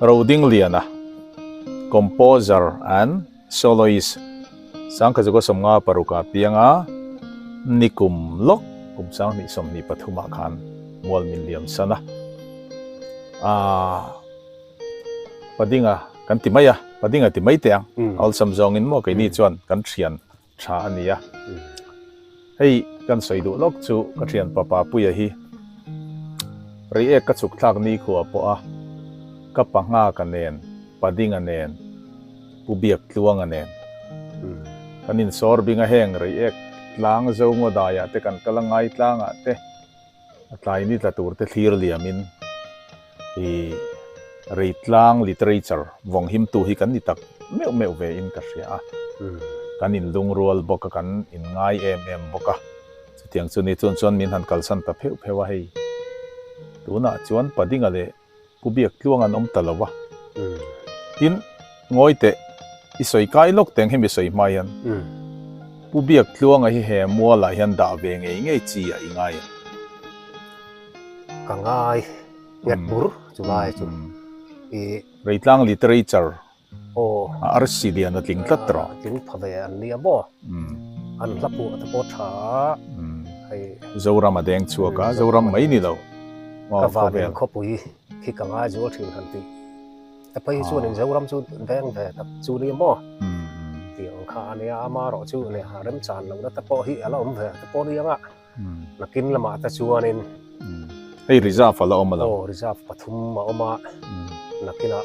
Rodingliana, Composer and Soloist, Sangkhazuka 56 ah pianga nikum lawk kum 2023 ah khan mual min liam san a. Aaa Padinga kan ti mai a, Padinga ti mai teh ang, awlsam zawngin maw keini chuan kan thian tha a ni a. Hei kan sawi duh lawk chu ka thian papa Puia hi Reiek ka chhuk thlak ni khua pawh a, ka pa Nghaka nen, Padinga nen, Pu Biaktluanga nen kan insawr bing a heng Reiek tlang Zongodaiah te kan kal a Ngaitlangah te a tlai ni tla tur te thlir liamin I Reitlang literature vawng himtu hi kan ni tak meuh meuh ve in ka hria a, kan inlungrual bawk a, kan inngai em em bawk a, chutiang chu ni chuan chuan min han kalsan ta pheuh pheuh a hei. Tunah chuan Padinga leh Pu Biaktluang an awm ta lo a, tin ngawi teh i sawi kai lawk teng hemi sawi hma hian Pu Biaktluanga hi he mualah hian dah ve ngei ngei chi a i ngai em? Ka ngai nghet bur chu lai chu i. Reitlang literature a arsi lian a tling tlat rawh. A tling pha ve an nia maw? An hla phuah te pawh tha a hei. Zoram a deng chhuak a, Zoram mai ni lo. Ka van khawpui khi ka ngai zual thin han tih. Te phei hi chuanin Zoram chu veng ve tak chu nia maw? Tih ang kha a nia, amaherawh chu nia remchan lohna te pawh hi a la awm ve te pawh nia nga. Nakin lamah te chuanin Hei reserve a la awm a lo. Aw reserve pathum a awm a, nakinah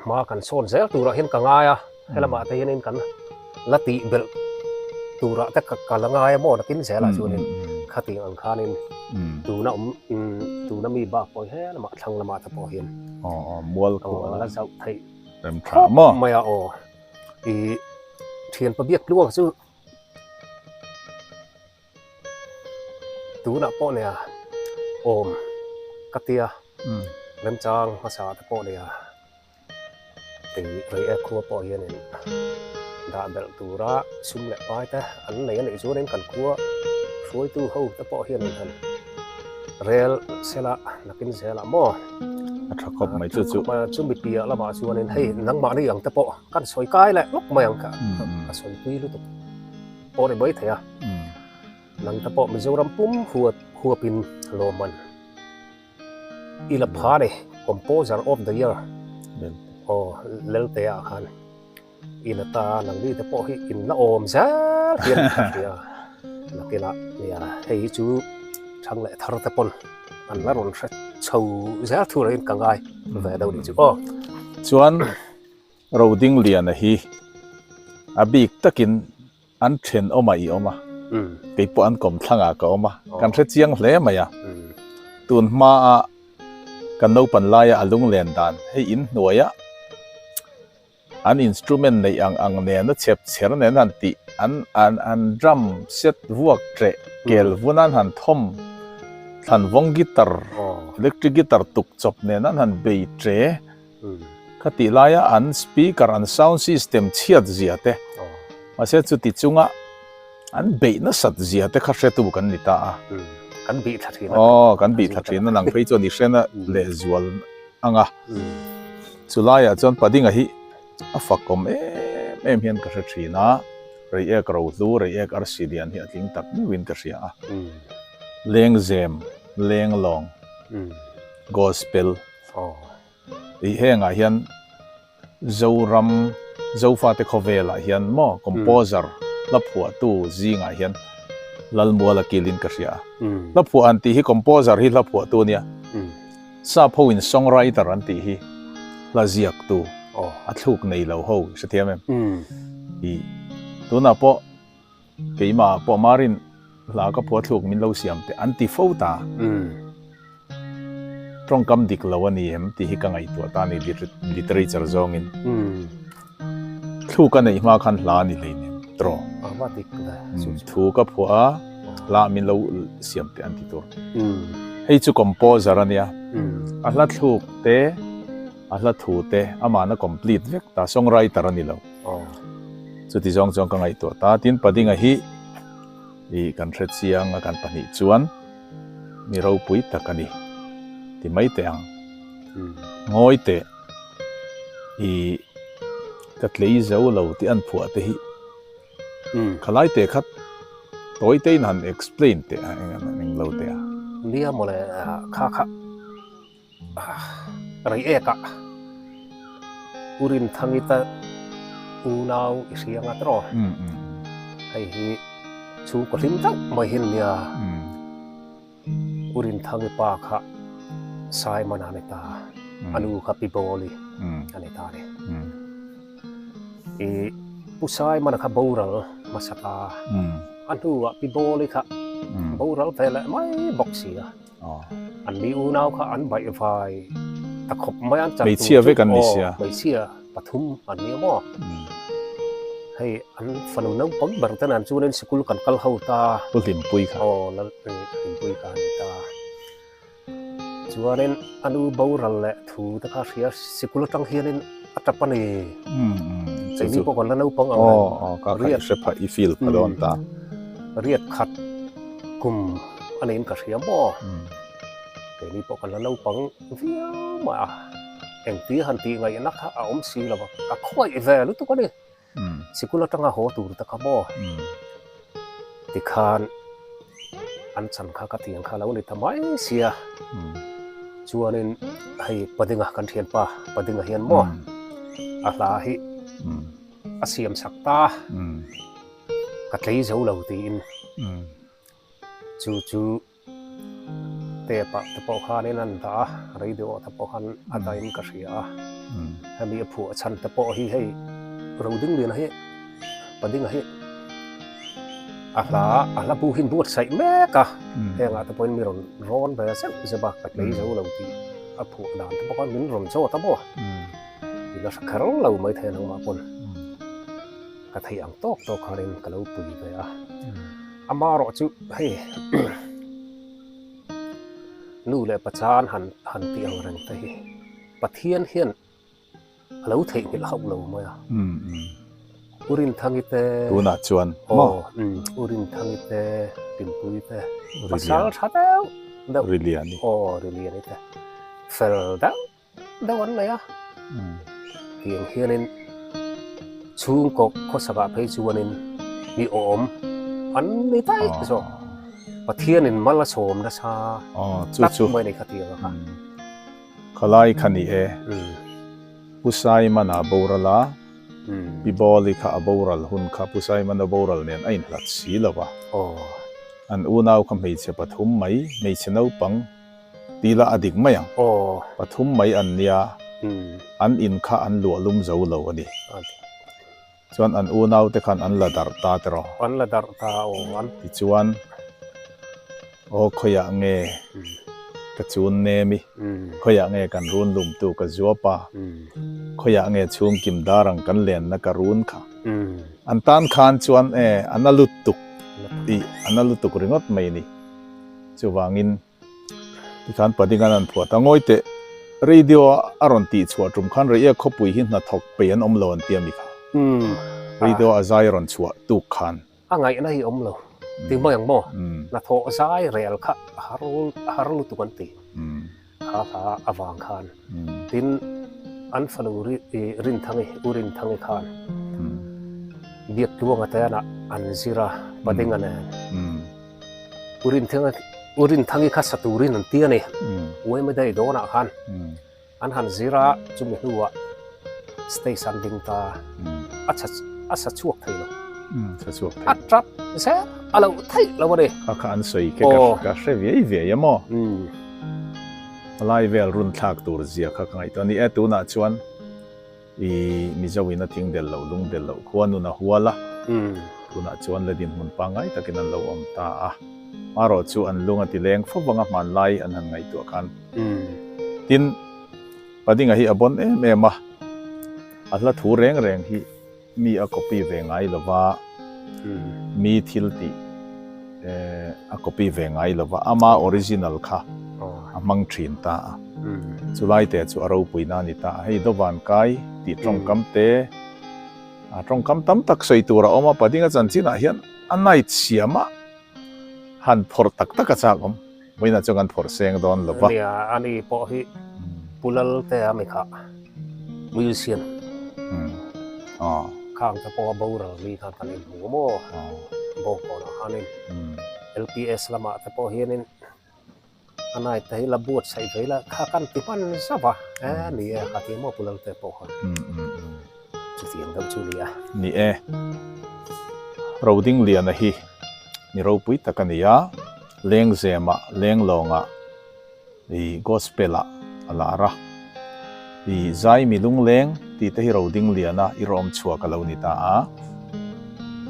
hma kan sawn zel turah hian ka ngai a, helamah te hianin kan la tih belh turah te ka la ngai a maw nakin zelah chuanin khatiang ang khanin tuna awm tuna mi bak pawh hi helamah thlang lamah te pawh hian mual khu a la zauh theih rem tha maw mai a aw i thianpa biak tluang chu Tunah pawh nia awm ka tia remchang hmasa te pawh nia tei rei ek khua pawh hianin dah belh tura sum leh pai te an nei a nih chuanin kan khua hruaitu ho te pawh hianin han rel sela nakin zelah maw a tha khawp mai chu chu chumi piah lamah chuanin hei nangmahni ang te pawh kan sawi kai leh lawk mai ang ka ka sawi pui lutuk pawh ni mai thei a nang te pawh Mizoram pum huat huapin lawmman i la pha ni composer of the year aw Lelte ah khan i la ta nangni te pawh hi in la awm zel hian ka hria nakinah nia hei hi chu thang leh thar te pawn an la rawn hre chho zel thurin ka ngai ve deuh ni chu aw. Chuan Rodingliana hi a bik takin an thenawmah i awm a, kei pawh an kawmthlangah ka awm a, kan hre chiang hle mai a. Tun hmaa kan naupan laia a lunglen dan hei in hnuaia an instrument neih ang ang nena chhep chher nen han tih an an an drum set vuak ṭeh kel vun an han thawm thlan vawng guitar electric guitar tuk chawp nen an han bei ṭe. Kha tih laia an speaker an sound system chhiat zia te mahse chuti chunga an beih nasat zia te kha hretu kan ni ta a. Kan bih thla thin a. Aw kan bih thla thin a nang phei chuan i hrena lehzual ang a. Chulaiah chuan Padinga hi a fakawm em em hian ka hre thin a, Reiek Rohlu, Reiek Arsi Lian hi a tling tak meuhin ka hria a. Lengzem, Lenglawng, Gospel. Tih hengah hian Zoram Zofate khawvelah hian maw composer hla phuahtu zingah hian Lalmual a kilin ka hria a. Hla phuah an tih hi composer hi hla phuahtu a nia. Sap hoin songwriter an tih hi hla ziaktu a thluk nei lo ho i hrethiam em? Tih tunah pawh Keimah pawh Marin hla ka phuah thluk min lo siam teh an ti fo ta. Tawngkam dik lo a ni em tih hi ka ngaihtuah ta a ni literature zawngin. Thluk a neih hma khan hla a ni hleinem tawh. Thu ka phuah a, hla min lo siam teh an ti tur. Hei chu composer a nia. A hla thluk te, a hla thu te amahna complete vek ta, songwriter a ni lo. Chuti zawng chuan ka ngaihtuah ta. Tin, Padinga hi ih kan hre chiang a, kan pahnih chuan mi ropui tak a ni ti mai teh ang. Ngawi teh i ka tlei zo lo tih an phuah te hi khalai te khat tawi te in han explain teh a eng lo teh a. Nia mawle kha kha rei ek a u Rinthangi te unau i hria ngat rawh hei hi chhungkaw hlim deuh mai hi nia. U Rinthangi pa kha Simon a ni ta, a nu kha Pi Bawli a ni ta a ni. I Pu Simon-a kha boral hmasa ta, a hnuah Pi Bawli kha boral ve leh mai bawk si a. An ni unau kha an baihvai ta khawp mai a, an chan tur Hmeichhia vek an ni sia. Hmeichhia pathum an ni a maw? Hei an fanu naupang ber te nan chuanin sikul kan kal ho ta. Pu Hlimpui kha. Aw Lal Hlimpui kha a ni ta. Chuanin a nu boral leh thu te kha hria sikul atang hianin a tap a ni. Keini pawh kan la naupang ang reng. Aw aw ka kha i hre pha i feel pha dawn ta. Riat khat kum a niin ka hria maw. Keini pawh kan la naupang viau mai a, engtia han tih ngaihna kha a awm si lo va, ka khawngaih ve lutuk a ni. Sikul atanga haw tur te kha maw tikhan an chan kha ka tiang kha lo ni ta mai sia. Chuanin hei Padinga kan thianpa Padinga hian maw a hla hi a siam sak ta, ka tlei zo lo tiin chu chu. Tep ah te pawh khanin an dah a, radio ah te pawh khan a dahin ka hria a. Hemi a phuah chhan te pawh hi hei Rodingliana hi Padinga hi a hla a hla bu hi buatsaih mek a, hengah te pawhin mi rawn rawn ve zeuh zeuh a, ka tlei zo lo tih a phuah dan te pawh khan min rawn zawt a maw? I la hre kher lo maithei a nangmah pawn. Ka theih ang tawk tawk khanin ka lo pui ve a. Amaherawh chu hei nu leh pachan han han tih ang reng te hi Pathian hian a lo theihnghilh hauh lo mai a. U Rinthangi te Tunah chuan maw? Aw, U Rinthangi te, Timpui te, pasal tha deuh deuh. Riliani. Aw, Riliani te fel deuh. Deuh an nei a, tiang hianin chhungkaw khawsakah phei chuanin mi awm an ni daih zawk. Pathianin mal a sawm nasa tak mai a ni kha tiang a kha. Khalai kha ni e, Pu Saimana boral a, Pi Bawli kha a boral hun kha Pu Saimana boral nen a inhlat si lo va, an unau kha hmeichhe pathum mai, hmeichhe naupang, Ti la a dik mai ang. Pathum mai an nia, an in kha an luah lum zo lo a ni. Chuan an unau te khan an la darh ta tiraw? An la darh ta aw an. Tichuan, Aw khawiah nge ka chun nem i, khawiah nge kan run lumtu ka zuap a, khawiah nge chhungkim dar ang kan lenna ka run kha. An tan khan chuan e, a na lutuk tih a na lutuk ringawt mai a ni. Chuvangin. Tikhan Padingan an phuah ta ngawi teh, radio a rawn tih chhuah tum khan Reiek khawpui hi hnathawk pei an awm lo an ti a mi kha. Radio a zai rawn chhuah tuk khan. A ngaihna hi awm lo ti mai ang maw? Hnathawh zai rel kha a har a har lutuk an ti. Kha hla avang khan. Tin, an fanu Rinthangi, U Rinthangi khan Biaktluanga te anah an zir a, Padinga nen. U Rinthangi U Rinthangi kha sa turin an ti a ni. Uaima daih dawnah khan an han zir a, chumi hnuah stage an ding ta, a chha a sa chhuak thei lo. Sa chhuak thei. A tap zel a lo theih lo a ni. Kha kha an sawi kha ka hre viai viai a maw? A lai vel run thlak tur zia kha ka ngaihtuah a ni e, tunah chuan. I Mizo in a thing del loh, lung del loh khua nun a hual a, tunah chuan la dinhmun pangngai takin an lo awm ta a. Hmarawh chu an lung a ti leng fo vang a hmanlai an han ngaihtuah khan. Tin, Padinga hi a bon em em a, a hla thu reng reng hi mi a copy ve ngai lo va, mi thil tih a copy ve ngai lo va, ama original kha a hmang thin ta a. Chulai te chu a ropui na a ni ta a, hei Dawvan Kai tih tawngkam te, a tawngkam tam tak sawi tur a awm a, Padinga chanchinah hian a night siam a han phawrh tak tak a chak awm, vawiinah chuan kan phawrh seng dawn lo va. Nia, ani pawh hi. Pu Laltea mi kha musician khang te pawh a boral mi khan kan inhmu maw bawngkawnah khanin LPS lamah te pawh hianin a night te hi la buatsaih ve ila kha kan ti hman zauh a e ni e kha ti maw Pu Laltea pawh khan chutiang deuh chu a ni a. Ni e, Rodingliana hi mi ropui tak a ni a, Lengzemah Lenglawngah I Gospel ah a lar a, I zai mi lungleng tih te hi roding lian a i rawm chhuak a lo ni ta a.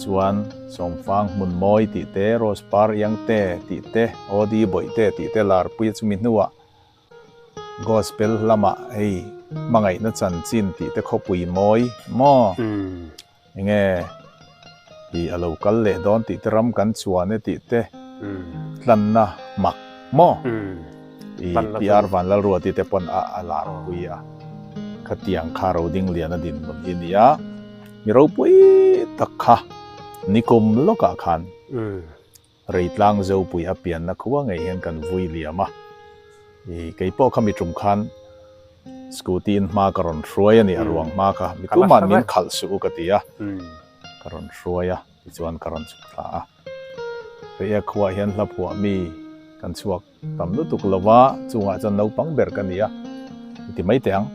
Chuan Sawmfang hmun mawi tih te, Rose par iang te tih te, Aw-di bawih te tih te lar pui a chumi hnuah Gospel lamah hei hmangaihna chanchin tih te khawpui mawi maw? Enge i a lo kal leh dawn tih te ram kan chuan e tih te tlanna mak maw i PR Vanlalrua tih te pawn a a lar pui a khatiang kha roding lian a dinhmun hi nia mi ropui tak kha nikum lawkah khan Reitlang Zopui a pianna khua ngei hian kan vui liam a, i keipawh kha mi tum khan scooty in hma ka rawn hruai a ni, a ruang hma kha mi tuman min khalh suh u ka ti a, ka rawn hruai a, tichuan ka rawn chhuk thla a. Reia khuaah hian hla phuah mi kan chhuak tam lutuk lo va, chungah chuan naupang ber ka ni a, i ti mai teh ang.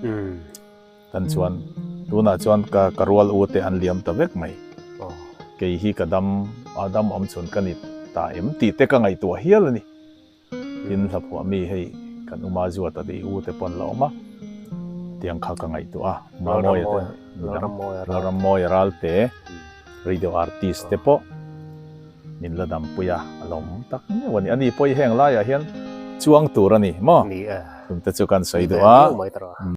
Tan chuan tunah chuan ka ka rual u te an liam ta vek mai. Kei hi ka dam a dam awm chhun ka ni ta em tih te ka ngaihtuah hial a ni. Tin hlaphuah mi hei kan uma zuat a tih u te pawn la awm a tiang kha ka ngaihtuah a. Mamawia te Lalrammawia Ralte radio artist te pawh min la dampui a a lawm tak meuh a ni. Ani pawh hi heng laiah hian chuang tur a ni maw? Chungte chu kan sawi duh a.